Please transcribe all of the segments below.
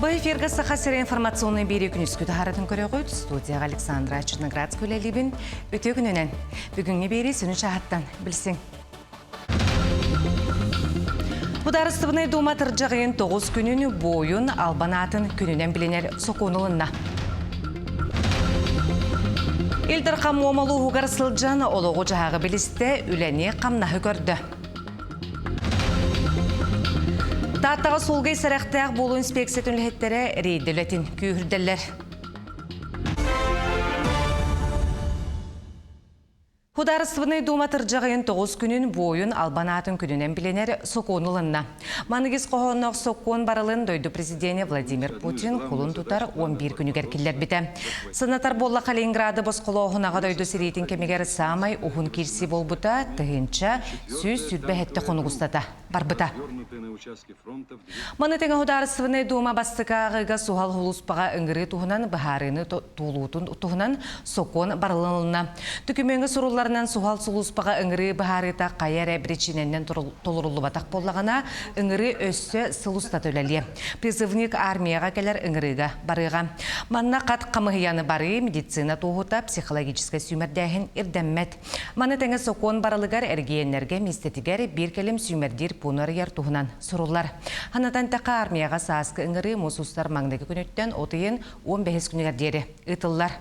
Бу эфиргэ Саха сирэ информационнай биэрии күнүскү таһааратын көрөҕүт. Студияҕа Александра Черноградская үлэлиибин. Үтүө күнүнэн. Бүгүҥҥү биэрии сүнү чааһыттан билсиҥ. Судаарыстыбаннай Дума тырдьаҕыйын тоҕус күнүн буойун албан аатын күнүнэн билинэр сокуон ылынна. Ил Дархан Муома улууһугар сылдьан олоҕу-дьаһаҕы билистэ, үлэни-хамнаһы көрдө. Тааттаҕа суолга сэрэхтээх буолуу инспекциятын үлэһиттэрэ рейдэ үлэтин күүһүрдэллэр. Судаарыстыбаннай Дума тырдьаҕайын тоҕус күнүн буойун албан аатын күнүнэн билинэр сокуон ылынна. Маныгыс хоһоонноох сокуон барылын дойду президенэ Владимир Путин кулун тутар 11 күнүгэр киллэрбитэ. Санатар буоллахха Ленинграды босхолооһун Аҕа дойду сэриитин кэмигэр саамай уһун киирсии буолбута 1127 хонук устата барбыта. Маны тэҥэ Судаарыстыбаннай Дума бастакы ааҕыыга суһал сулууспаҕа ыҥырыы туһунан быһаарыыны туолуутун туһунан сокуон барылланна. Докумуоҥҥа сурулларынан суһал сулууспаҕа ыҥырыы быһаарыыта хайа эрэ биричиинэнэн толоруллубатах буоллаҕына, ыҥырыы өссө сыл устата үлэлиэ. Призывник армияҕа кэлэр ыҥырыыга барыаҕа. Манна хат хамыһыйаны барыы, медицина туоһута, психологическай сүүмэрдээһин ирдэммэт. Маны тэҥэ сокуон барылыгар эрэгийиэннэргэ миэстэтигэр биир кэлим сүүмэрдиир пууну арыйар туһунан суруллар. Ханатан тэхэ армияҕа сааскы ыҥырыы муус устар маҥнайгы күнүттэн от ыйын 15 күнүгэр диэри ыытыллар.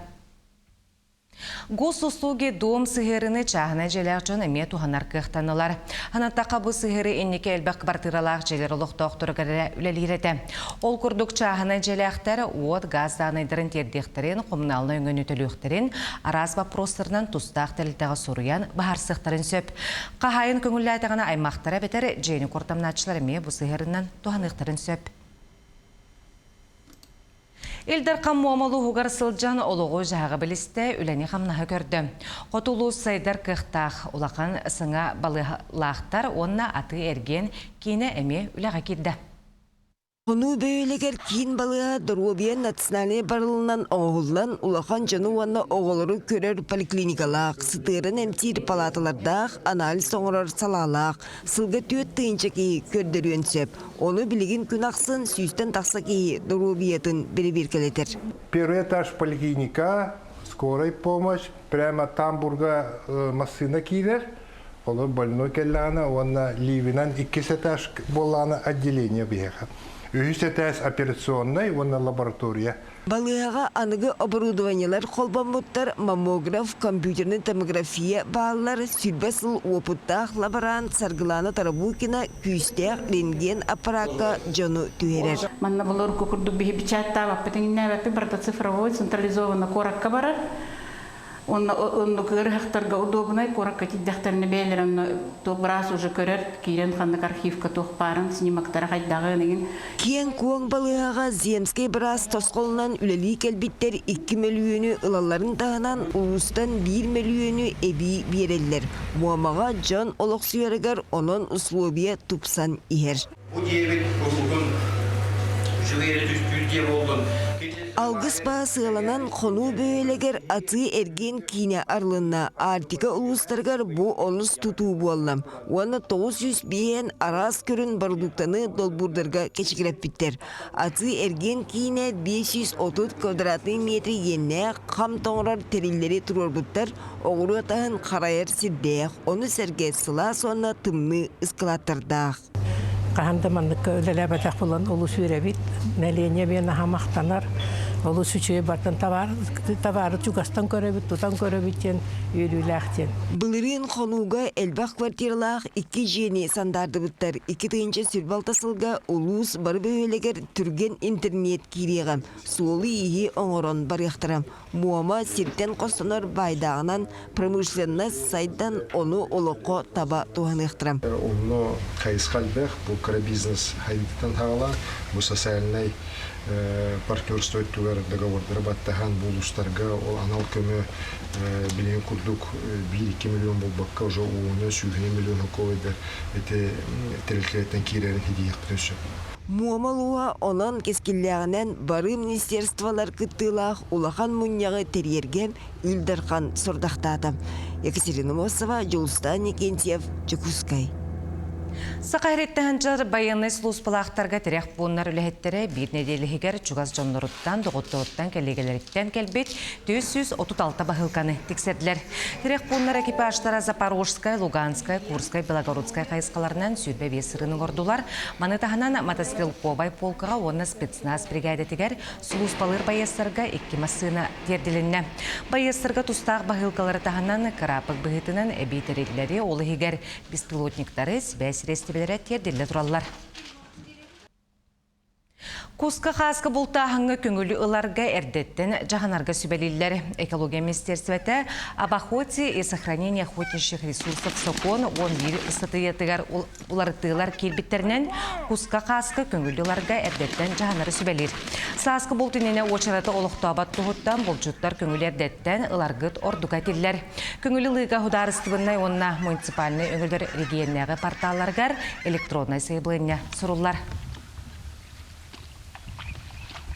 Госуслуги дом сыһыарыны чааһынай дьиэлээх дьон эмиэ туһанар кыахтанылар. Ханатаха бу сыһыары инники элбэх квартиралаах дьиэлэр олохтоохторугар эрэ үлэлиир этэ. Ол курдук чааһынай дьиэлээхтэр уот, газ даанайдарын тиэрдиэхтэрин, хомунаалынай өҥөнү төлүөхтэрин, араас боппуруостарынан тустаах тэрилтэҕэ суруйан быһаарсыахтарын сөп. Хаһаайын көҥүллээтэҕинэ аймахтара эбэтэр дьиэни куортамнааччылар эмиэ бу сыһыарынан туһаныахтарын сөп. Ил Дархан Муома улууһугар сылдьан олоҕу-дьаһаҕы билистэ, үлэни-хамнаһы көрдө. Хоту улуус сайдар кыахтаах, улахан саҥа балыыһалаахтар уонна атыы-эргиэн киинэ эмиэ үлэҕэ киирдэ. Хонуу бөһүөлэгэр киин балыыһа доруобуйа национальнай барылынан оҥоһуллан улахан дьону уонна оҕолору көрөр поликлиникалаах, сытыаран эмтиир палааталардаах, анализ оҥорор салаалаах, сылга 4000 киһи көрдөрүөн сөп. Ону билигин күн ахсын сүүстэн тахса киһи доруобуйатын бэрэбиэркэлэтэр. Первый этаж поликлиника, скорая помощь, прямо тамбурга массыына киирэр. Олор больной кэллэҕинэ уонна ливинэн иккис этаж буоллаҕына отделение биһиэхэ. Үһүс этээс операционнай уонна лаборатория. Балыыһаҕа аныгы оборудованиелар холбоммуттар, маммограф, компьютернай томография бааллар, 20 сыл уопуттаах лаборант Саргылана Тарабукина күүстээх рентген аппараакка дьону түһэрэр. Манна былыргы курдук биһи печаттаабаппыт, иҥнээбэппит, барыта цифровой, централизованно куоракка барар. Онно оннук ыарыһахтарга удобнай куоракка тиийдэхтэринэ бэйэлэрэ онно быраас уже көрөр, киирэн ханнык архивка туох баарын, снимоктара хайдаҕын игин. Киэҥ-куоҥ балыыһаҕа земскэй быраас тосхолунан үлэлии кэлбиттэр 2 мөлүйүөнү ылалларын таһынан улуустан 1 мөлүйүөнү эбии биэрэллэр. Муомаҕа дьон олохсуйарыгар онон условия тупсан иһэр. Бу диэбит куруутун үчүгэй эрэ түстүүр диэ буоллун. Алгыс баа сыаланан Хонуу бөһүөлэгэр атыы-эргиэн киинэ арылынна. Арктика улуустарыгар бу онус тутуу буолла. Уонна 905 араас көрүн бородууктаны долбуурдарга кэчигирэппиттэр. Атыы-эргиэн киинэ 530 квадратный метр иэннээх хам тоҥорор тэриллэри туруорбуттар, оҕуруот аһын харайар сирдээх, ону сэргэ сылаас уонна тымныы ыскылааттардаах. Хаһан да манныкка үлэлээбэтэх буолан олус үөрэбит. Нэһилиэнньэ биэн аһа махтанар. Олус үчүгэй бартан табаар, табаары чугастан көрөбүт, тутан көрөбүт диэн үөрүүлээх диэн. Былырыын Хонууга элбэх квартиралаах икки дьиэни сандаардыбыттар. 2026 сылга улуус бары бөһүөлэгэр түргэн интернет киириэҕэ. Суолу-ииһи оҥорон барыахтара. Муома сиртэн хостонор баайдааҕынан промышленность сайдан ону олоххо таба туһаныахтара. Онно хайысха элбэх, бу кыра бизнес хайдыттан хаалар, бу социальнай партнерство өттүгэр договордары баттаһан бу улуустарга ол анал көмө билигин курдук 1-2 миллион буолбакка уже уонна сүүһүнэн миллион холкуобайдар ити тэрилтэлэртэн киирэрин ситиһиэхпитин сөп. Муома улууһа онон кэскиллээҕинэн бары министерстволар кыттыылаах улахан мунньаҕы тэрийэргэ Ил Дархан сорудахтаата. Екатерина Мосова, Дьулустаан Никентьев, Дьокуускай. Саха сириттэн сылдьар байыаннай сулууспалаахтарга тирэх пууннар үлэһиттэрэ биир нэдиэлэ иһигэр чугас дьонноруттан, доҕотторуттан, кэллиэгэлэриттэн кэлбит 436 баһыылканы тиксэрдилэр. Тирэх пууннар экипажтара Запорожскай, Луганскай, Курскай, Белогородскай хайысхаларынан 25 сырыыны оҥордулар. Маны таһынан мотострелковай полкаҕа уонна спецназ бригадатыгар сулууспалыыр байыастарга икки массыына тиэрдилиннэ. Байыастарга тустаах баһыылкалары таһынан кыраапык быһыытынан эбии тэриллэри, ол иһигэр беспилотниктары сибээс сириэстибэлэрэ тиэрдиллэ тураллар. Куска-хааска бултааһыҥҥа көҥүлү ыларга эрдэттэн дьаһанарга сүбэлииллэр. Экология министиэристибэтэ об охоте и сохранении охотничьих ресурсов сокуон 11 ыстатыйатыгар уларытыылар киирбиттэринэн куска-хааска көҥүлү ыларга эрдэттэн дьаһанары сүбэлиир. Сааскы булт иннинэ уочараты олохтообот туһуттан булчуттар көҥүлү эрдэттэн ыларгыт ордук этиллэр. Көҥүл ылыыга судаарыстыбаннай уонна муниципальнай өҥөлөр регионнааҕы порталларыгар электроннай сайабылыанньа суруллар.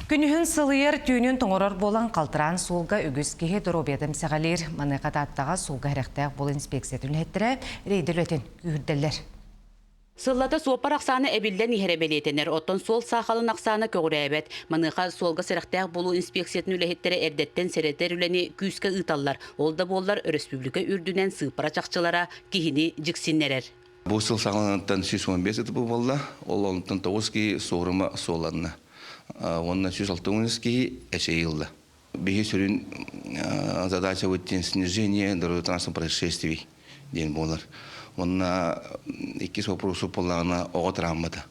Күнүһүн сылыйар, түүнүн тоҥорор буолан халтыраан суолга үгүс киһи доруобуйата эмсэҕэлиир. Маныаха Тааттаҕа суолга сэрэхтээх буол инспекциятын үлэһиттэрэ рейдэ үлэтин күүһүрдэллэр. Сыллата суоппар ахсаана эбиллэн иһэрэ бэлиэтэнэр, оттон суол саахалын ахсаана көҕүрээбэт. Маныаха суолга сэрэхтээх буолуу инспекциятын үлэһиттэрэ эрдэттэн сэрэтэр үлэни күүскэ ыыталлар. Ол да буоллар, өрөспүүбүлүкэ үрдүнэн сыыппара чахчылара киһини дьиксиннэрэр. Бу сыл саҕаланыттан 115 ытыбы буолла, ол онтон 9 киһи суорума суолланна. Уонна 163 киһи эчэйии ылла. Биһи сүрүн задачабыт диэн снижение дорожно-транспортных происшествий диэн буолар. Уонна иккис вопрос буоллаҕына оҕо травмата.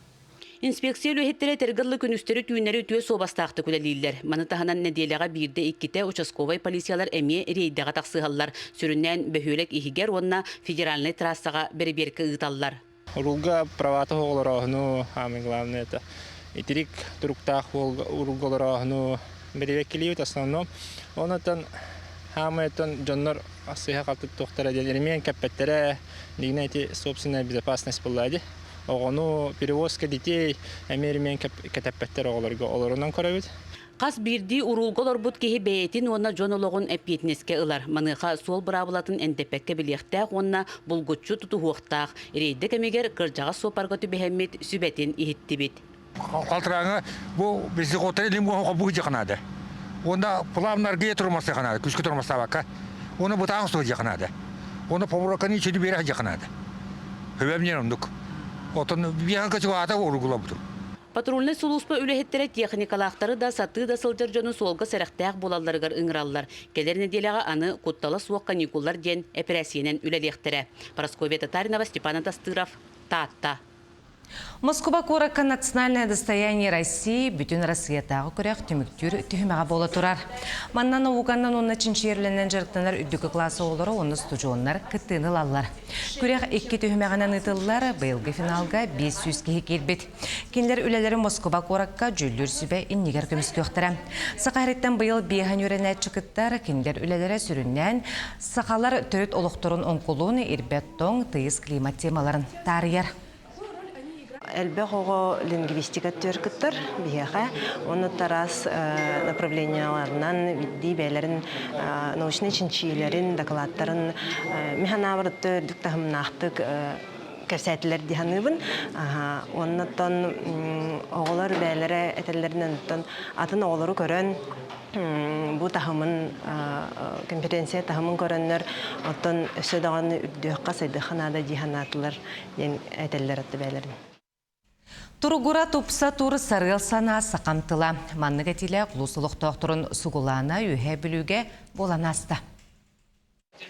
Инспекция үлэһиттэрэ этэргэ күнүстэри-түүннэри үтүө суобастаахтык үлэлииллэр. Маны таһынан нэдиэлэҕэ биирдэ-иккитэ участковай полициялар эмиэ рейдэҕэ тахсыһаллар. Сүрүннээн бөһүөлэк иһигэр уонна федеральнай трассаҕа бэрэбиэркэ ыыталлар. Уруулга правата оҕолорооһуну, самое главное это итирик туруктаах уруулга олорооһуну бэрэбиэркэлиибит основном. Онон хаамай оттон дьоннор сыыһа-халты туохтара диэн ремень кэппэттэрэ, дигинэ ити собственная безопасность буолла дии. Оҕону перевозка детей эмиэ ремень кэтэппэттэр оҕолорго олорунан көрөбүт. Хас биирдии уруулга олорбут киһи бэйэтин уонна дьон олоҕун эппиэтинэскэ ылар. Маныаха суол быраабылатын эндэппэккэ билиэхтээх уонна булгуччу тутуһуохтаах. Рейдэ кэмигэр кырдьаҕас суоппарга түбэһэммит сүбэтин иһиттибит. Халтырааҥа бу вездеходтар илим хобуу дьаханаада. Уонна плавно турмастаханаада, күскэ турмастаабакка. Уонна бытаан устуу дьаханаада. Уонна поворокканы ичини биэрэ дьаханаада. Хөбөм ондук. Отон биһан качугаата уругулабытым. Патрульнай сулууспа үлэһиттэрэ техникалаахтары да, сатыы да сылдьар дьону суолга сэрэхтээх буолалларыгар ыҥыраллар. Кэлэр нэдиэлэҕэ аны куттала суох каникуллар диэн эпэрээссийэнэн үлэлиэхтэрэ. Парасковья Татаринова, Степан Атастыров, Таатта. Москуба куоракка «Национальное достояние России» бүтүн Россиятааҕы күрэх түмүктүүр түһүмэҕэ буола турар. Манна науканан уонна чинчийэринэн дьарыктанар үрдүкү кылаас оҕолоро уонна устудьуоннар кыттыыны ылаллар. Күрэх икки түһүмэҕинэн ыытыллар, быйылгы финалга 500 киһи киирбит. Кинилэр үлэлэрин Москуба куоракка дьүүллүүр сүбэ иннигэр көмүскүөхтэрэ. Саха сириттэн быйыл биэһэн үөрэнээччи кыттар, кинилэр үлэлэрэ сүрүннээн сахалар төрүт олохторун оҥкулун, ирбэт тоҥ, тыйыс климат темаларын таарыйар. Элбэх оҕо лингвистика өттүгэр кыттар биһиэхэ. Уонна араас направлениеларынан бидди бэйэлэрин научнай чинчийиилэрин, дакылааттарын механабыр үрдүк таһымнаахтык кэпсээтилэр дии саныыбын. Уонна оттон оҕолор бэйэлэрэ этэллэринэн оттон атын оҕолору көрөн бу таһымын конференция таһымын көрөннөр оттон өссө даҕаны үрдүөххэ сайдыахха наада дии санаатылар диэн этэллэр атты бэйэлэрин. Туругура тупса тур сарыал санаа сахам тыла. Маннык этиилээх улуус олохтоохторун сугулаана Үөһээ Бүлүүгэ буолан ааста.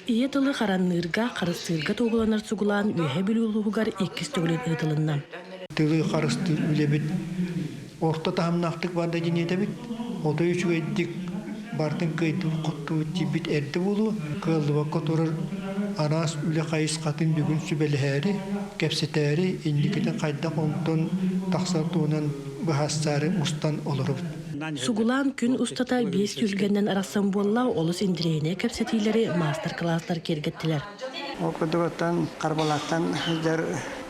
Ийэ тылы харанныырга, харыстыырга туһуланар сугулаан Үөһээ Бүлүү улууһугар иккис төгүлүн ыытылынна. Тылы харыстыыр үлэбит орто таһымнаахтык барда диэн этэбит. Отой үчүгэйдик бартын кыайдыбыт-хоттубут диирбит эрдэ буолуо. Кыаллыбакка турар араас үлэ хайысхатын бүгүн сүбэлэһээри, кэпсэтээри, инникитин хайдах онтон тахсар туһунан быһаарсаары мустан олоробут. Сугулаан күн устата биэс түһүлгэннэн арахсан буолла, олус интэриэһинэй кэпсэтиилэри маастар-кылаастар киэргэттилэр. Ол курдук оттон Харбалаахтан сылдьар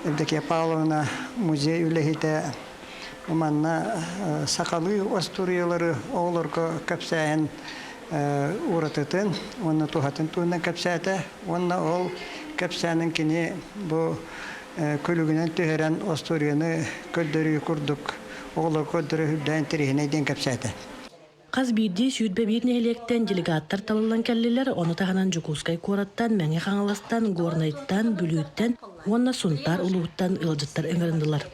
Евдокия Павловна музей үлэһитэ манна сахалыы остуоруйалары оҕолорго кэпсээһин уратытын уонна туһатын туһунан кэпсээтэ уонна ол кэпсээнин кини бу күлүгүнэн түһэрэн остуоруйаны көрдөрүү курдук оҕолорго көрдөрө үрдээн интэриэһинэй диэн кэпсээтэ. Хас биирдии 21 нэһилиэктэн делегаттар талыллан кэллилэр, ону таһынан Дьокуускай куораттан, Мэҥэ Хаҥаластан, Горнайтан, Бүлүүттэн уонна Сунтаар улууһуттан ыалдьыттар ыҥырындылар.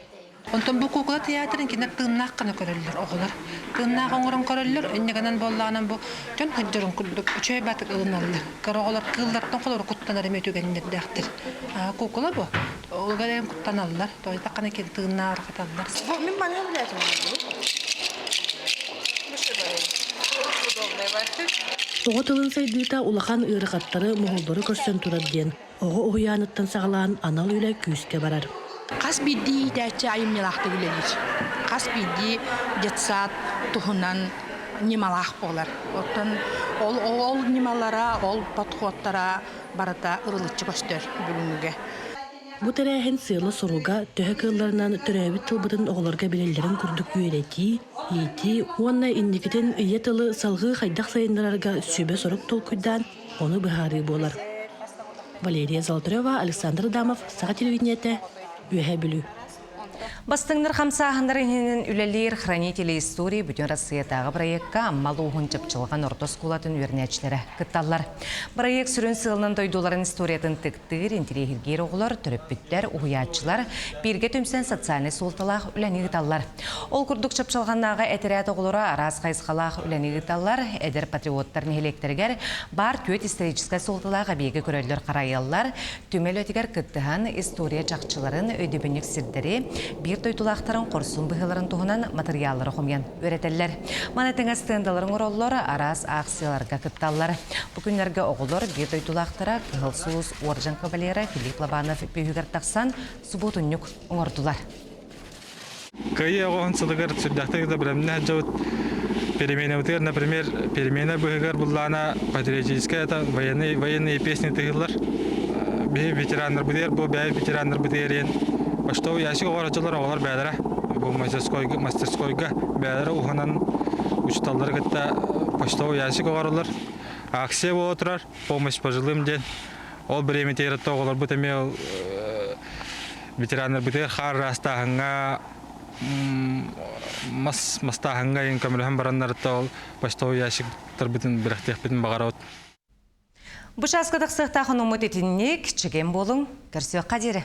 Онтон бу куукула театрын кинилэр тыыннаах гына көрөллөр оҕолор. Тыыннаах оҥорон көрөллөр, иннигэнэн буоллаҕынан бу дьон сылдьарын курдук үчүгэй баатык ылыналлар. Кыра оҕолор кыыллартан холору куттанар эмиэ түгэннэрдээхтэр. Куукула бу. Ол эрэн куттаналлар. Тоойдоххына кини тыыннааҕар хаталлар. Бу мин манна билээтим. Оҕо тылын сайдыыта улахан ыарахаттары, моһоллору көрсөн турар диэн оҕо уһуйааныттан саҕалаан анал үлэ күүскэ барар. Хас биирдии иитээччи айымньылаахтык үлэлиир. Хас биирдии детсад туһунан ньымалаах буолар. Оттон ол, ол ньымалара, ол подходтара барыта ырылыччы көстөр бүгүҥҥүгэ. Бу тэрээһин сыала-соруга төһө кыалларынан төрөөбүт тылбытын оҕолорго билэллэрин курдук үөрэтии, иитии уонна инникитин ийэ тылы салҕыы хайдах сайыннарарга сүбэ-сорук толкуйдаан ону быһаарыы буолар. Валерия Золотарева, Александр Адамов, Саха телевидениетэ, Үөһээ Бүлүү. Бастыҥнар хамсааһыннар иһинэн үлэлиир «Хранители истории» Бүтүн Россиятааҕы бырайыакка Амма улууһун Чапчылҕан орто оскуолатын үөрэнээччилэрэ кытталлар. Бырайыак сүрүн сыалынан дойдуларын историятын тыктыыр, интириэһиргиир оҕолор, төрөппүттэр, уһуйааччылар бииргэ түмсэн социальнай суолталаах үлэни ыыталлар. Ол курдук Чапчылҕаннааҕы этэрээт оҕолоро араас хайысхалаах үлэни ыыталлар, эдэр патриоттар нэһилиэктэригэр баар түөрт историческай суолталаах эбийиэги көрөллөр-харайаллар, түмэл өтүгэр кыттыһан история чахчыларын, өйдөбүнньүк сирдэри, биир дойдулаахтарын хорсун быһыыларын туһунан матырыйааллары хомуйан үөрэтэллэр. Маны тэҥэ стендалары оҥороллор, араас аахсыйаларга кытталлар. Бу күннэргэ оҕолор биир дойдулаахтара Кыһыл Сулус уордьан кавалера Филипп Лобанов бүүһүгэр тахсан субуотунньук оҥордулар. Кыайыы оҕоһун сылыгар сүрдээхтик да бэлэмнээх дьабыт переменабытыгар, например, перемена быһыгар буллаана патриотическая это военные, военные песни тыһыллар. Биһи ветераннарбытыгар бу бэйэ ветераннарбытыгар иэн почтовый ящик оҕорочулар оҕолор бээлэрэ бу мастерскойга мастерскойга бээлэрэ уһанан учуталлары кытта почтовый ящик оҕоролор. Акция буола турар помощь пожилым диэн ол бириэмэтигэр оҕолорбут эмиэ ветераннарбытыгар хаар ыраастааһыҥҥа мас мастааһыҥҥа иһин көмөлөһөн бараннарыта ол почтовый ящиктарбытын бэлэхтиэхпитин баҕарабыт. Бу чааска тахсыахтаах онуммут итинник чэгиэн буолуҥ, көрсүөххэ диэри.